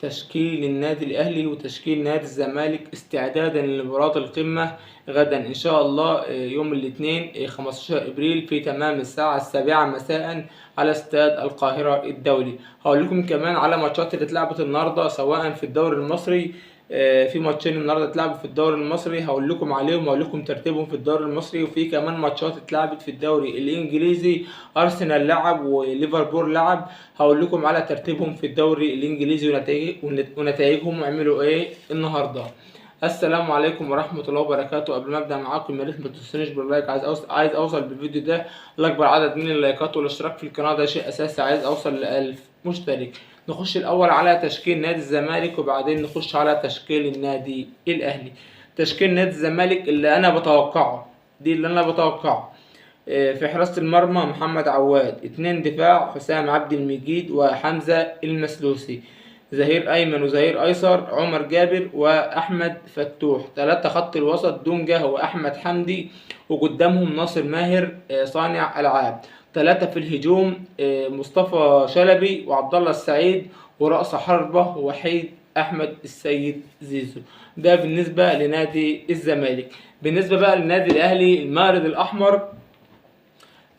تشكيل النادي الأهلي وتشكيل نادي الزمالك استعدادا لمباراة القمة غدا إن شاء الله يوم الاثنين 15 إبريل في تمام الساعة 7 مساء على استاد القاهرة الدولي. هقول لكم كمان على ماتشات اللي اتلعبت النهارده سواء في الدوري المصري، في ماتشين النهارده اتلعبوا في الدوري المصري هقول لكم عليهم وهقول لكم ترتيبهم في الدوري المصري، وفي كمان ماتشات اتلعبت في الدوري الانجليزي، ارسنال لعب وليفربول لعب، هقول لكم على ترتيبهم في الدوري الانجليزي ونتائجهم وعملوا ايه النهارده. السلام عليكم ورحمة الله وبركاته. قبل ما ابدا معاكم يا ريت ما تنسونيش بال like، عايز اوصل بالفيديو ده لاكبر عدد من اللايكات والاشتراك في القناة، ده شيء اساسي، عايز اوصل ل1000 مشترك. نخش الاول على تشكيل نادي الزمالك وبعدين نخش على تشكيل النادي الاهلي. تشكيل نادي الزمالك اللي انا بتوقعه، دي اللي انا بتوقعه، في حراسة المرمى محمد عواد، 2 دفاع حسام عبد المجيد وحمزة المسلوسي، ظهير ايمن وظهير ايسر عمر جابر واحمد فتوح، 3 خط الوسط دونجا واحمد حمدي وقدامهم ناصر ماهر صانع العاب، 3 في الهجوم مصطفى شلبي وعبد الله السعيد ورأس حربة وحيد احمد السيد زيزو. ده بالنسبة لنادي الزمالك. بالنسبة بقى للنادي الاهلي المارد الاحمر،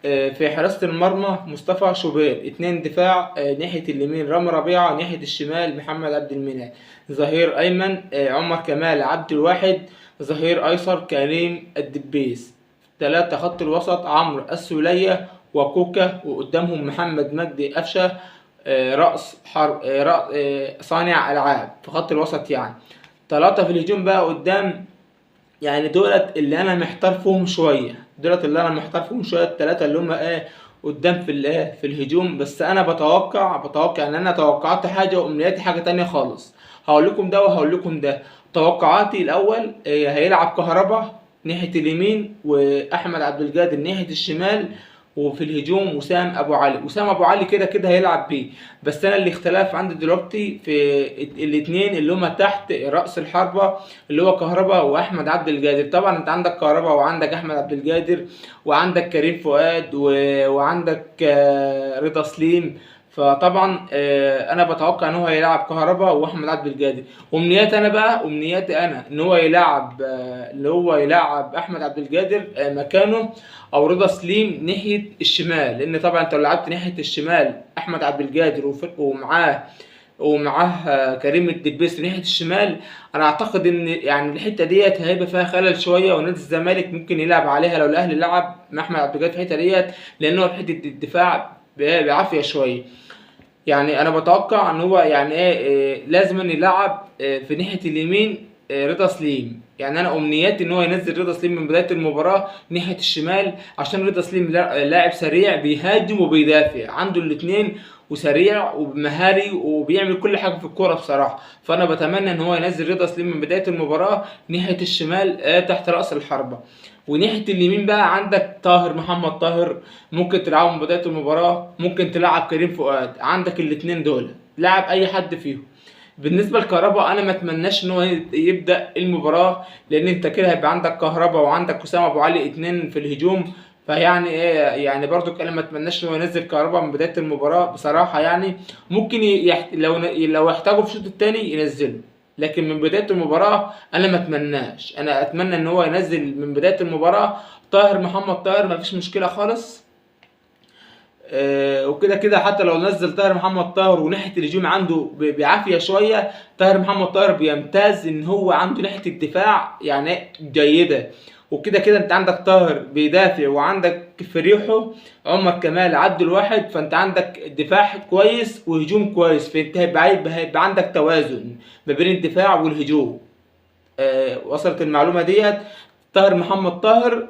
في حراسة المرمى مصطفى شوبير، 2 دفاع ناحية اليمين رامي ربيعة، ناحية الشمال محمد عبد المنعم، ظهير أيمن عمر كمال عبد الواحد، ظهير أيسر كريم الدبيس، 3 خط الوسط عمرو السولية وكوكا وقدامهم محمد مجدي قفشة رأس حرب صانع ألعاب في خط الوسط يعني. 3 في الهجوم بقى قدام، يعني دولت اللي انا محتار فيهم شوية، دولت اللي انا محتار فيهم شوية، الثلاثة اللي هم ايه قدام في الايه في الهجوم. بس انا بتوقع ان انا توقعت حاجة وامنياتي حاجة تانية خالص. هقول لكم ده وهقول لكم ده. توقعاتي الاول هيلعب كهربا ناحية اليمين واحمد عبد القادر ناحية الشمال، وفي الهجوم وسام ابو علي. وسام ابو علي كده كده هيلعب بيه، بس انا الاختلاف عندي دلوقتي في الاثنين اللي هما تحت راس الحربة اللي هو كهربا واحمد عبد القادر. طبعا انت عندك كهربا وعندك احمد عبد القادر وعندك كريم فؤاد وعندك رضا سليم، فطبعا انا بتوقع ان هو هيلعب كهربا واحمد عبد القادر. امنياتي انا بقى، امنياتي انا ان هو يلعب اللي هو يلعب احمد عبد القادر مكانه او رضا سليم ناحية الشمال، لان طبعا انت لو لعبت ناحية الشمال احمد عبد القادر ومعاه كريم الدبيس ناحية الشمال، انا اعتقد ان يعني الحتة ديت هيبقى فيها خلل شوية، ونادي الزمالك ممكن يلعب عليها لو الاهلي لعب مع احمد عبد القادر في الحتة ديت، لان هو في حتة الدفاع بعافية شوية. يعني انا بتوقع ان هو يعني ايه لازم يلعب في ناحية اليمين رضا سليم. يعني انا امنياتي ان هو ينزل رضا سليم من بداية المباراة ناحية الشمال، عشان رضا سليم لاعب سريع بيهاجم وبيدافع، عنده الاثنين وسريع ومهاري وبيعمل كل حاجة في الكورة بصراحة. فانا بتمنى ان هو ينزل رضا سليم من بداية المباراة ناحية الشمال تحت راس الحربة. وناحية اليمين بقى عندك طاهر محمد طاهر، ممكن تلعبه من بداية المباراة، ممكن تلعب كريم فؤاد، عندك الاثنين دول لعب اي حد فيهم. بالنسبة لكهربا انا ما اتمناش ان هو يبدا المباراة، لان انت كده هيبقى عندك كهربا وعندك وسام ابو علي 2 في الهجوم، فيعني ايه يعني برضو انا ما اتمناش ان هو ينزل كهربا من بداية المباراة بصراحة. يعني ممكن لو احتاجه في الشوط الثاني ينزله، لكن من بداية المباراة انا ما اتمناش. انا اتمنى ان هو ينزل من بداية المباراة طاهر محمد طاهر، ما فيش مشكلة خالص. وكده كده حتى لو نزل طاهر محمد طاهر وناحية الهجوم عنده بعافية شوية، طاهر محمد طاهر بيمتاز ان هو عنده ناحية الدفاع يعني جيدة، وكده كده انت عندك طاهر بيدافع وعندك فريحه عمر كمال عبد الواحد، فانت عندك دفاع كويس وهجوم كويس، فانت هيبقى عندك توازن ما بين الدفاع والهجوم. وصلت المعلومة ديت. طاهر محمد طاهر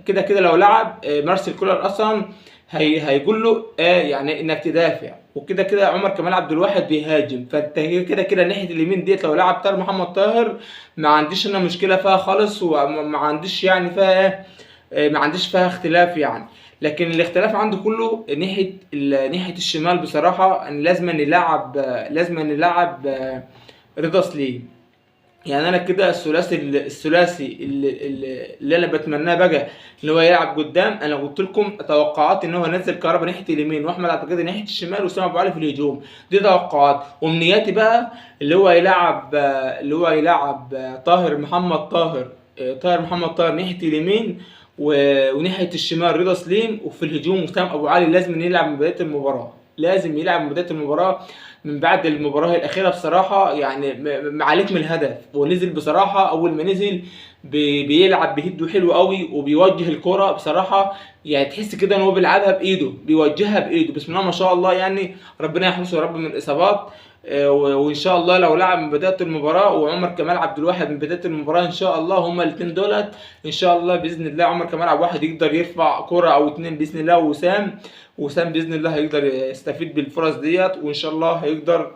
كده كده لو لعب مارسيل كولر اصلا هيقول له يعني انك تدافع، وكده كده عمر كمال عبد الواحد بيهاجم، فانت كده كده ناحية اليمين ديت لو لعب طاهر محمد طاهر ما عنديش انا مشكلة فيها خالص، وما عنديش يعني فيها ما عنديش فيها اختلاف يعني. لكن الاختلاف عنده كله ناحية الشمال بصراحة، ان لازم نلعب رضا سليم. يعني انا كده الثلاثي اللي انا بتمناه بقى ان هو يلعب قدام. انا قلت لكم توقعات ان هو ينزل كهربا ناحية اليمين، واحمد عبد القادر ناحية الشمال، وسام ابو علي في الهجوم. دي توقعات. وامنياتي بقى اللي هو يلعب طاهر محمد طاهر، طاهر محمد طاهر ناحية اليمين، وناحية الشمال رضا سليم، وفي الهجوم وسام ابو علي. لازم يلعب من بداية المباراة، لازم يلعب من بداية المباراة. من بعد المباراة الاخيرة بصراحة يعني معلك من الهدف، ونزل بصراحة اول ما نزل بيلعب بهده حلو قوي، وبيوجه الكره بصراحة، يعني تحس كده ان هو بيلعبها بايده، بيوجهها بايده، بسم الله ما شاء الله. يعني ربنا يحرسه يا رب من الاصابات، وان شاء الله لو لعب من بداية المباراة، وعمر كمال عبد الواحد من بداية المباراة ان شاء الله، هما الاثنين دولت ان شاء الله باذن الله عمر كمال عبد الواحد يقدر يرفع كره او اتنين باذن الله، وسام باذن الله هيقدر يستفيد بالفرص ديت، وان شاء الله هيقدر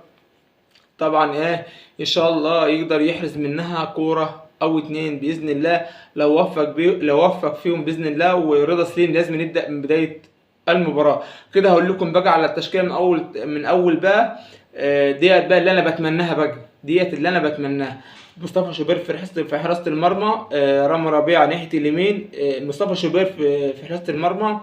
طبعا ايه ان شاء الله يقدر يحرز منها كورة او اتنين باذن الله لو وفق فيهم باذن الله. ورضا سليم لازم نبدا من بداية المباراة. كده هقول لكم بقى على التشكيلة من اول بقى، ديت بقى اللي انا بتمناها بقى، ديت اللي انا بتمناها. مصطفى شوبير في حراسة المرمى، رامي ربيعة ناحية اليمين، مصطفى شوبير في حراسة المرمى،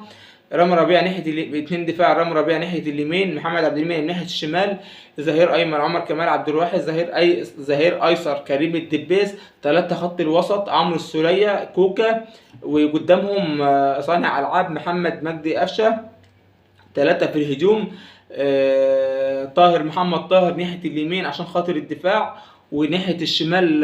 رامي ربيعة ناحية اتنين دفاع، رامي ربيعة ناحية اليمين، محمد عبد المنعم ناحية الشمال، ظهير ايمن عمر كمال عبد الواحد، ظهير ايسر كريم الدبيس، 3 خط الوسط عمرو السوليه كوكا، وقدامهم صانع العاب محمد مجدي قفشه، 3 في الهجوم، طاهر محمد طاهر ناحية اليمين عشان خاطر الدفاع، وناحية الشمال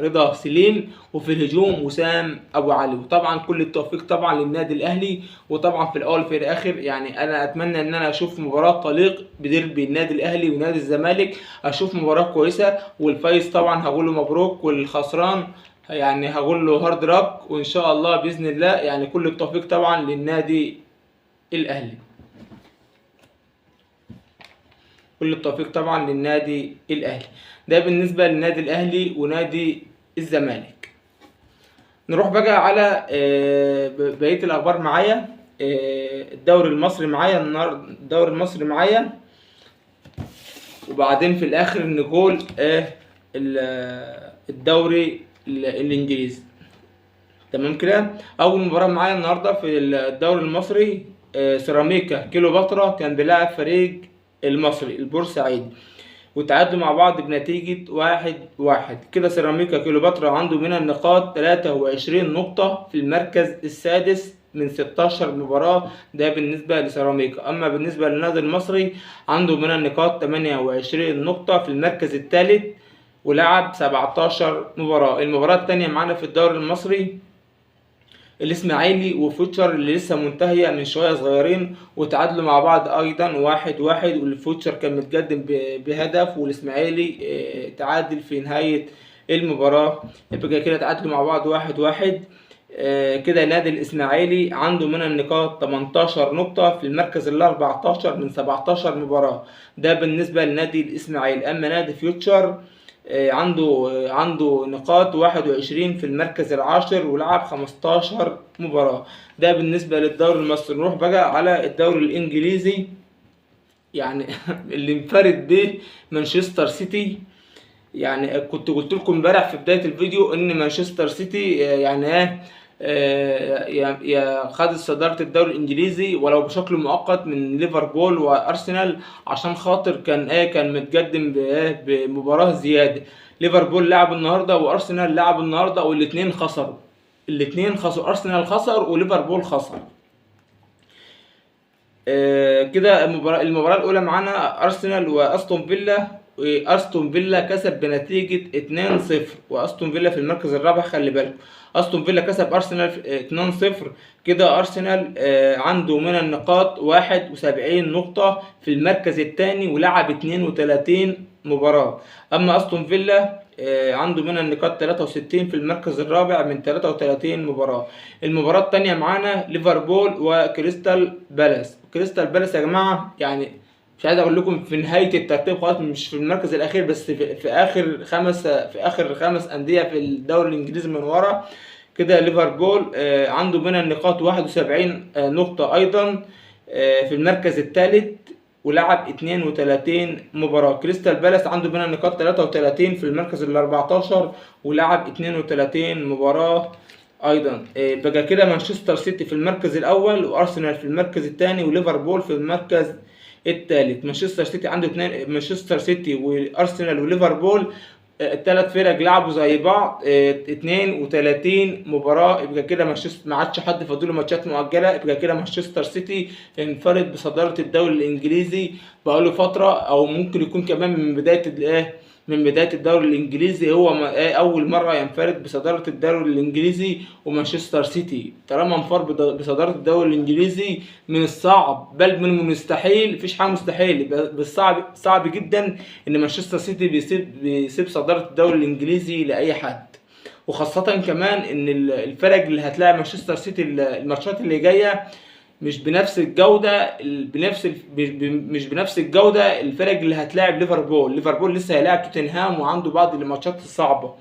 رضا سليم، وفي الهجوم وسام ابو علي. وطبعا كل التوفيق طبعا للنادي الاهلي. وطبعا في الاول وفي الاخر يعني انا اتمنى ان انا اشوف مباراة تليق بديربي النادي الاهلي ونادي الزمالك، اشوف مباراة كويسة، والفايز طبعا هقول له مبروك، والخسران يعني هقول له hard luck، وان شاء الله باذن الله يعني كل التوفيق طبعا للنادي الاهلي، كل التوفيق طبعا للنادي الاهلي. ده بالنسبة للنادي الاهلي ونادي الزمالك. نروح بقى على بقية الاخبار معايا. الدوري المصري معايا النهارده، الدوري المصري معايا، وبعدين في الاخر نقول الدوري الانجليزي. تمام كده. اول مباراة معايا النهارده في الدوري المصري، سيراميكا كيلوباترا كان بيلاعب فريق المصري البورسعيدي، وتعادلوا مع بعض بنتيجة 1-1. كده سيراميكا كيلوباترا عنده من النقاط 23 نقطة في المركز السادس من 16 مباراة، ده بالنسبة لسيراميكا. أما بالنسبة للنادي المصري عنده من النقاط 28 نقطة في المركز الثالث، ولعب 17 مباراة. المباراة الثانية معانا في الدوري المصري الاسماعيلي وفوتشر اللي لسه منتهية من شوية صغيرين، وتعادلوا مع بعض ايضا 1-1، والفوتشر كان متقدم بهدف، والاسماعيلي تعادل في نهاية المباراة. يبقى كده تعادلوا مع بعض 1-1. كده نادي الاسماعيلي عنده من النقاط 18 نقطة في المركز ال 14 من 17 مباراة، ده بالنسبة لنادي الاسماعيلي. اما نادي فيوتشر عنده نقاط 21 في المركز العاشر، ولعب 15 مباراة. ده بالنسبة للدوري المصري. نروح بقى على الدوري الإنجليزي، يعني اللي انفرد به مانشستر سيتي. يعني كنت قلت لكم امبارح في بداية الفيديو ان مانشستر سيتي يعني ايه خد صدارة الدوري الانجليزي ولو بشكل مؤقت من ليفربول وارسنال، عشان خاطر كان ايه كان متقدم بمباراة زيادة. ليفربول لعب النهارده وارسنال لعب النهارده، والاثنين خسروا، الاثنين خسروا، ارسنال خسر وليفربول خسر. كده المباراة الاولى معانا ارسنال واستون فيلا، واستون فيلا كسب بنتيجة 2-0، واستون فيلا في المركز الرابع، خلي بالكم. استون فيلا كسب ارسنال 2-0. كده ارسنال عنده من النقاط 71 نقطة في المركز الثاني، ولعب 32 مباراة. اما استون فيلا عنده من النقاط 63 في المركز الرابع من 33 مباراة. المباراة الثانية معانا ليفربول وكريستال بالاس. كريستال بالاس يا جماعة يعني مش عايز اقول لكم في نهاية الترتيب خالص، مش في المركز الاخير، بس في اخر خمس اندية في الدوري الانجليزي من ورا. كده ليفربول عنده من النقاط 71 نقطة ايضا في المركز الثالث، ولعب 32 مباراة. كريستال بالاس عنده 8 نقاط 33 في المركز ال 14 ولعب 32 مباراة ايضا. بقى كده مانشستر سيتي في المركز الاول، وارسنال في المركز الثاني، وليفربول في المركز الثالث. مانشستر سيتي عنده 2، مانشستر سيتي وارسنال وليفربول الثلاث فرق لعبوا زي بعض 32 مباراة. يبقى كده مانشستر ما عادش حد فاضلة ماتشات مؤجلة. يبقى كده مانشستر سيتي انفرد بصداره الدوري الانجليزي بقاله فترة، او ممكن يكون كمان من بداية من بداية الدوري الانجليزي هو اول مرة ينفرد بصداره الدوري الانجليزي. ومانشستر سيتي طالما انفرد بصداره الدوري الانجليزي من الصعب بل من المستحيل، مفيش حاجة مستحيل، بالصعب صعب جدا ان مانشستر سيتي بيسيب صدارة الدوري الانجليزي لاي حد، وخاصة كمان ان الفرق اللي هتلاعب مانشستر سيتي الماتشات اللي جاية مش بنفس الجودة، مش بنفس الجودة الفرق اللي هتلاعب ليفربول. ليفربول لسه هيلاعب توتنهام وعنده بعض الماتشات الصعبة،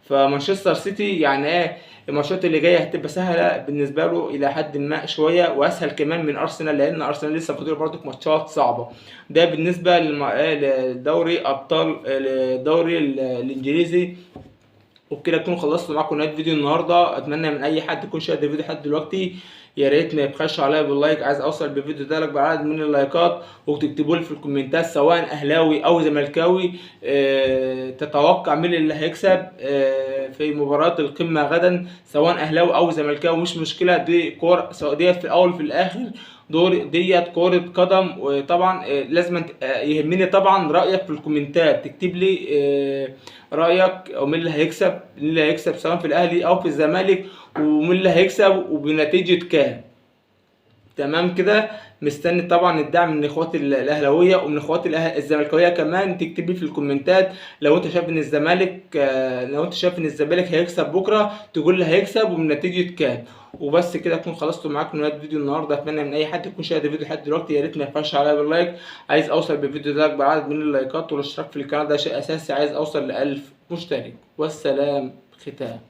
فمانشستر سيتي يعني ايه الماتشات اللي جاية هتبقى سهلة بالنسبة له الى حد ما شوية، واسهل كمان من ارسنال، لان ارسنال لسه فاضل برضه ماتشات صعبة. ده بالنسبة لدوري ابطال الدوري الانجليزي. وبكده اكون خلصت معاكم نهاية فيديو النهارده. اتمنى من اي حد يكون شاهد الفيديو لحد دلوقتي يا ريت ما يبخلش عليا بال like، عايز اوصل بالفيديو ده لاكبر عدد من اللايكات، وتكتبوا لي في الكومنتات سواء اهلاوي او زملكاوي تتوقع مين اللي هيكسب في مباراة القمه غدا، سواء اهلاوي او زملكاوي مش مشكلة، دي كورة، سواء ديت في الاول وفي الاخر دور ديت كرة قدم. وطبعا لازم يهمني طبعا رأيك في الكومنتات، تكتب لي رأيك او مين اللي هيكسب، مين اللي هيكسب سواء في الاهلي او في الزمالك، ومين اللي هيكسب وبنتيجة كام. تمام كده، مستني طبعا الدعم من اخواتي الاهلاوية ومن اخواتي الزملكاويه كمان. تكتب لي في الكومنتات لو انت شايف ان الزمالك، لو انت شايف ان الزمالك هيكسب بكره تقول لي هيكسب وبنتيجه كام. وبس كده اكون خلصت معاكم نهاية فيديو النهارده. اتمنى من اي حد يكون شاهد الفيديو لحد دلوقتي يا ريت ما يبخلش عليا بال like، عايز اوصل بالفيديو ده اكبر عدد من اللايكات، والاشتراك في القناة ده شيء اساسي، عايز اوصل ل 1000 مشترك. والسلام ختام.